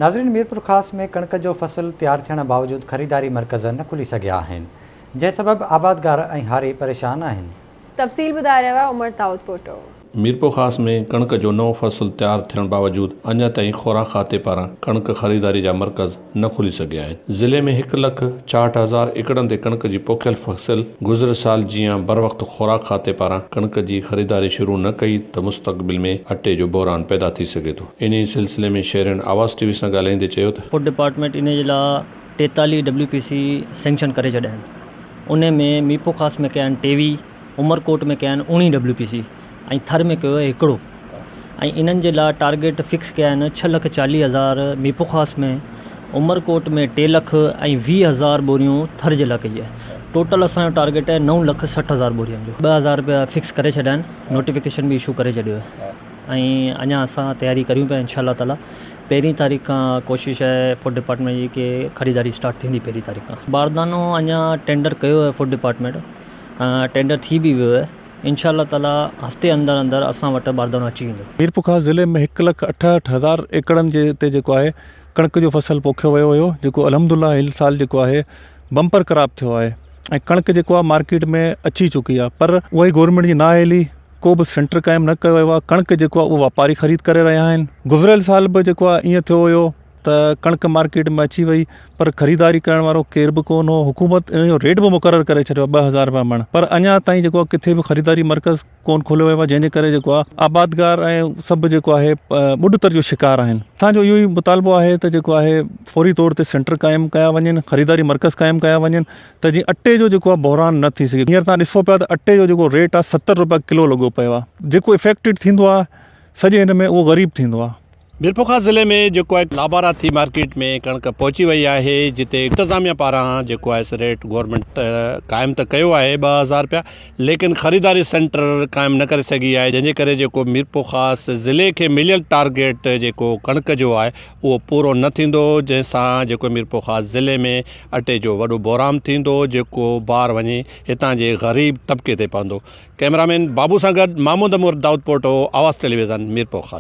ناظرين ميرپورخاص ۾ ڪڻڪ جو فصل تيار ٿيڻ باوجود خريداري مرڪز نه کلي سگهيا آهن، جنهن سبب آبادگار ۽ هاري پريشان آهن. تفصيل ٻڌائي رهيو آهي عمر دائود پوٽو. ميرپورخاص ۾ ڪڻڪ جو نئون فصل تيار ٿيڻ باوجود اڃا تائين خوراڪ کاتي پاران ڪڻڪ خريداري جا مرڪز نه کلي سگهيا آهن. ضلعي ۾ هڪ لک 66 هزار ايڪڙن تي ڪڻڪ جي پوکيل فصل گذريل سال جيان بروقت خوراڪ کاتي پاران ڪڻڪ جي خريداري شروع نه ڪئي ته مستقبل ۾ اٽي جو بحران پيدا ٿي سگهي ٿو. انهي سلسلي ۾ شهرين آواز ٽي وي سان ڳالهائيندي چيو ته. فوڊ ڊپارٽمينٽ انهي جي لاء 43 ڊبليو پي سي سينڪشن ڪري ڇڏيا آهن انهي ۾ ميرپورخاص ۾ ڪيا آهن 23 عمرڪوٽ ۾ ڪيا آهن 19 ڊبليو پي سي ۽ ٿر ۾ ڪيو آهي هڪڙو ۽ انهن جي لاء ٽارگيٽ فڪس ڪيا آهن 6 لک 40 هزار ميرپورخاص ۾ عمرڪوٽ ۾ 3 لک ۽ 20 هزار ٻوريون ٿر جي لاء ڪئي آهي ٽوٽل اسان جو ٽارگيٽ آهي 9 لک 60 هزار ٻورين جو 2000 روپيا فڪس ڪري ڇڏيا آهن نوٽيفڪيشن به اشو ڪري ڇڏيو آهي ۽ اڃا اسان تياري ڪريون پيا انشاء الله تعالي پهرين تاريخ کان ڪوشش آهي فوڊ ڊپارٽمينٽ جي ڪي خريداري اسٽارٽ ٿيندي پهرين تاريخ کان باردانو اڃا ٽينڊر ڪيو آهي فوڊ ڊپارٽمينٽ ٽينڊر ٿي به ويو آهي انشاء الله تعالي هفتي اندر اندر اسان وٽ باردانو اچي ويندو. ميرپورخاص ضلعي ۾ هڪ لک 68 هزار ايڪڙن جي تي جيڪو آهي ڪڻڪ جو فصل پوکيو ويو هيو جيڪو الحمدالله هن سال جيڪو آهي بمپر ڪراپ ٿيو آهي ۽ ڪڻڪ جيڪو آهي مارڪيٽ ۾ اچي چڪي آهي پر اها ئي گورنمينٽ جي نااهلي ڪو به سينٽر قائم نه ڪيو ويو آهي ڪڻڪ جيڪو آهي اهو واپاري خريد ڪري رهيا آهن گذريل سال به جيڪو آهي ائين ٿيو هيو ته ڪڻڪ مارڪيٽ ۾ اچي وئي پر خريداري ڪرڻ وارو ڪير به ڪونه هو حڪومت ان جو ريٽ به مقرر ڪري ڇڏيو آهي 2000 رپيا مڻ پر اڃا تائين جيڪو آهي ڪٿي به خريداري مرڪز ڪونه کوليو ويو آهي جنهن جي ڪري جيڪو آهي آبادگار ۽ سڀ جيڪو آهي ٻڏتر جو شڪار آهن اسان جو اهو ئي مطالبو آهي ته جيڪو آهي فوري طور تي سينٽر قائم ڪيا وڃن خريداري مرڪز قائم ڪيا وڃن ته جيئن اٽي جو جيڪو آهي بحران نه ٿي سگهي هينئر توهان ڏسو پيا ته اٽي جو جيڪو ريٽ آهي 70 روپيا ڪلو لڳو پيو آهي جيڪو افيڪٽيڊ ٿيندو آهي سڄي هن ۾ اهو غريب ٿيندو آهي. ميرپورخاص ضلعي ۾ جيڪو آهي لابارا ٿي مارڪيٽ ۾ ڪڻڪ پهچي وئي آهي جتي انتظاميا پاران جيڪو آهي ريٽ گورنمينٽ قائم ته ڪيو آهي 2000 روپيا ليڪن خريداري سينٽر قائم نه ڪري سگهي آهي جنهن جي ڪري جيڪو ميرپورخاص ضلعي کي مليل ٽارگيٽ جيڪو ڪڻڪ جو آهي اهو پورو نه ٿيندو جنهن سان جيڪو ميرپورخاص ضلعي ۾ اٽي جو وڏو بحران ٿيندو جيڪو بار وڃي هتان جي غريب طبقي تي پوندو. ڪئميرامين بابو سان گڏ محمود عمر دائودپوٽو، آواز ٽيليويزن، ميرپورخاص.